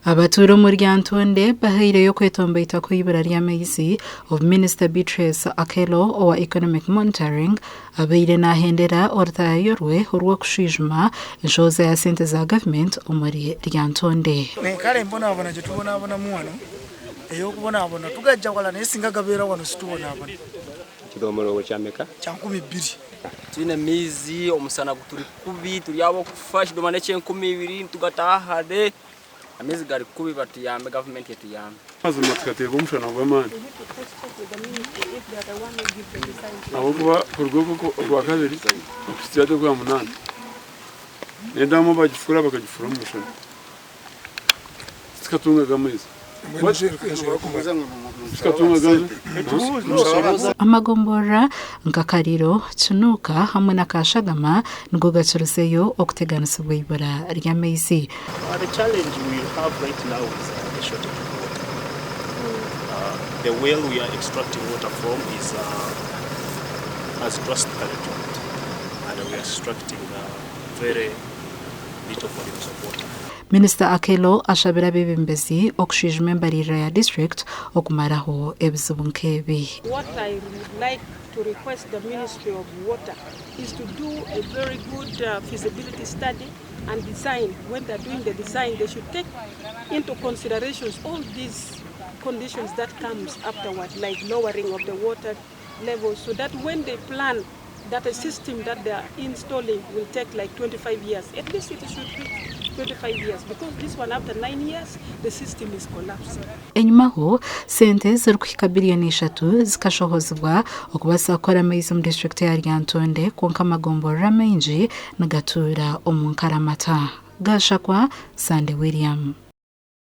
Abatuura omuri Lyantonde bahaireyo okwetomboita kw'eibura ry'amaizi obu Minisita Beatrice Akello owa Economic Monitoring abaire nahendera orutaayo rwe orw'okushwijuma enshohoza ya sente za gavumenti omuri Lyantonde. Kare embonabona gye tubonabonamu wano ey'okubonabona tugajja wala naye singa gabeera wano situbonabona. Ekidomora kya meka? Kya 2000. Twine maizi, omusana guturi kubi, turi ab'okufa, ekidomora n'eky'enkumi ibiri nitugataha hare, amaizi gari kubi batuyambe gavumenti etuyambe. Mazima tukateerwa omushana gw'amaani ahabw'okuba kuruga okwo Orwakabiri okuhitsya hati Orwamunaana n'endamu bagifura bakagifura omu mushana titukatungaga amaizi. Titukatungaga amaizi. Amagomborora nka Kariro, Kinuuka hamwe na Kashagama nigo gakirizeyo okuteganisibwa eibura ry'amaizi. The challenge we have right now is the shortage of water. The well we are extracting water from is has drastically dropped and we are extracting very little volumes of water. Minisita Akello ashabire abeebembezi okushwijuma embariirira ya disiturikiti okumaraho ebizibu nk'ebi. What I would like to request the Ministry of Water is to do a very good feasibility study and design. When they're doing the design, they should take into considerations all these conditions that comes afterward, like lowering of the water level, so that when they plan that a system that they are installing will take like 25 years. At least it should reach 25 years, because this one after 9 years, the system is collapsing. Enyimaho, sente zirikuhika biriyoni ishatu zikashohozibwa okubaasa kukora amaizi omu disiturikiti ya Lyantonde kwonka amagomborora maingi nigatuura omu nkaramata. Gashakwa, Sande William.